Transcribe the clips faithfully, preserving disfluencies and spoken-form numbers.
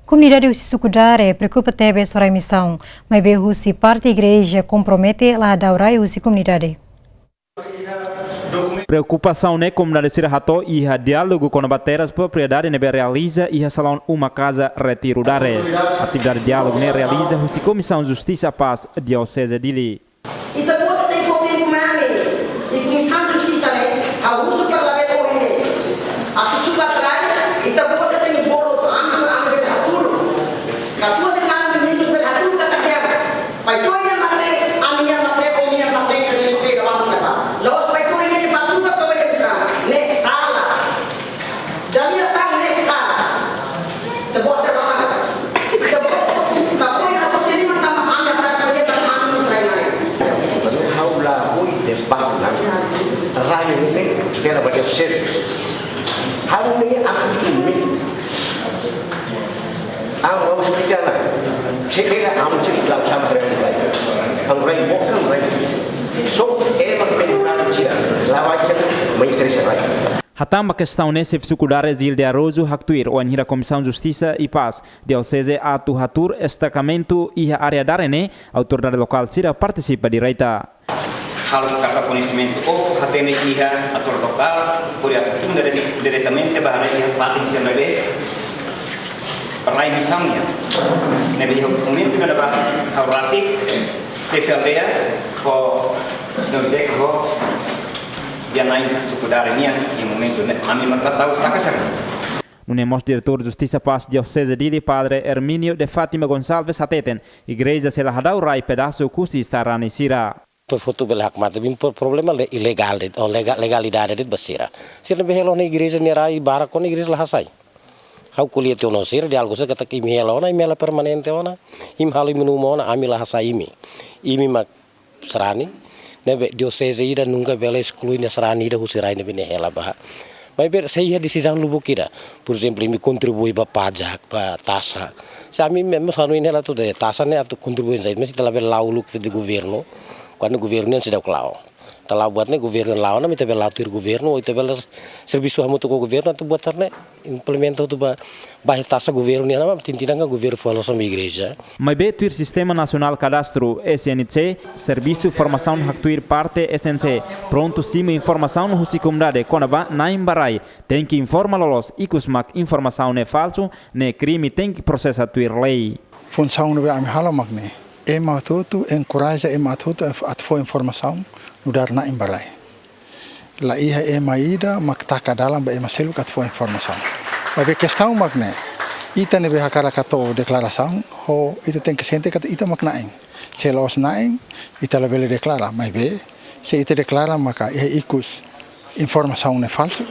Komunidade husi suku Dare preokupa tebes ho rai misaun, maibé husi parte igreja kompromete la hadau rai husi komunidade. Preokupasaun ne'e komunidade sira hato'o iha diálogu kona-ba terras propriedade ne'ebé realiza iha salaun Uma Kaza Retiro Dare. Atividade diálogu ne'e realiza husi Komisaun Justisa Pás Dioseze Dili. Ita-boot tenke fó tempu mai ami, i Komisaun Justisa ne'e, ha'u husu para labele ohin ne'e. Atu sukat rai, ita-boot tenke bolu atu ami, ami bele hatudu. Katuas-Reinaldo Domingos bele hatudu katak di'ak. Pai to'o iha matre, ami iha matre, omi iha matre, kare matre, lawan matre ba. La'ós pai to'o iha ne'e fatuka to'o iha bisa. Ne'e sala. Dala ida tan ne'e sala. Ita-boot atu mana? Ita-boot. Tapi atu terima tanba ami akan kerja tanba ami rai-na'in. Ha'u la boi debat ona rai ne'e, kera bagi ses. Ha'u ne'e aku sumi. Ha'u esplika ona. Se kera ha'u se iklan sama rai. Ha'u rai boka, ha'u rai. So, ema penduran cia, lawan cia, mai interese rai. Hatán ba kestaun ne'e, xefe suku Dare Zil de Araújo haktuir, wainhira Komisaun Justisa i Pás Dioseze atu hatuur estakamentu iha área Dare ne'e, autoridade lokál sira partisipa direta. Halo karta koñesimentu ou hatene iha ator lokál, hodi atu tun dire-, diretamente ba haree iha fatin sira ne'ebé rai misaun nian. Ne'ebé iha momentu ne'ebá ha'u rasik xefe aldeia ho Senhor Jack ho iha na'in suku Dare nian iha momentu ne'e. Ami mak la tau estaka sira-ne'e. Nune'e mós Diretór Justisa Pás Dioseze Dili, Padre Hermínio de Fátima Gonçalves hateten, igreja sei la hadau rai pedasu husi sarani sira. Depois foto bele hakmatek, bin pro-, problema le-, ilegál de'it, ou lega-, legalidade de'it ba sira. Sira ne'ebé hela ona igreja nia rai barak ona igreja la hasai. Ha'u ko'alia tiha ona ho sira, diálogu sira katak imi hela ona, imi hela permanente ona, imi halo imi-nia uma ona, ami la hasai imi. Imi mak sarani, ne'ebé dioseze ida nunka bele esklui nia sarani ida husi rai ne'ebé nia hela ba. Maibé sei iha desizaun lubuk ida. Porezemplu, imi kontribui ba pajak, ba taxa. Se ami mós hanoin hela atu dehan taxa ne'e atu kontribui sai, mas ita labele la'o uluk fali governu. Kuandu governu nian seidauk la'o. Ita la'o buat ne'e governu la'o ona, ita bele la'o tuir governu, ou ita bele servisu hamutuk ho governu, atu buat sira-ne'e implementa atu ba, ba taxa governu nian, mas tintin ka governu fó loos ba igreja. Maibé tuir Sistema Nasionál Kadastru, S N C, Servisu Formasaun haktuir parte S N C prontu simu informasaun husi komunidade kona-ba na'in ba rai, tenke informa loloos, ikus mak informasaun ne'e falsu, ne'e krime, tenke prosesa tuir lei. Funsaun ne'ebé ami halo mak ne'e. Ema hotu-hotu, enkoraja ema hotu-hotu atu fó informasaun nu'udar na'in ba rai. La iha ema ida mak taka dalan ba ema seluk atu fó informasaun. Maibé kestaun mak ne'e. Ita ne'ebé hakarak hato'o deklarasaun, ho ita tenke sente katak ita mak na'in. Se la'ós na'in, ita labele deklara, maibé se ita deklara maka iha ikus informasaun ne'e falsu,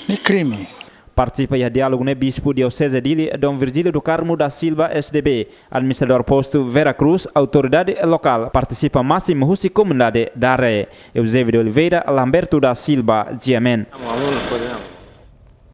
ne'e krime. Partisipa iha diálogu ne'e Bispu Dioseze Dili, Dom Virgílio do Carmo da Silva, S D B, Administradór Postu Vera Cruz, autoridade lokál, partisipa másimu husi komunidade Dare, Eusébio de Oliveira, Lamberto da Silva, G M N.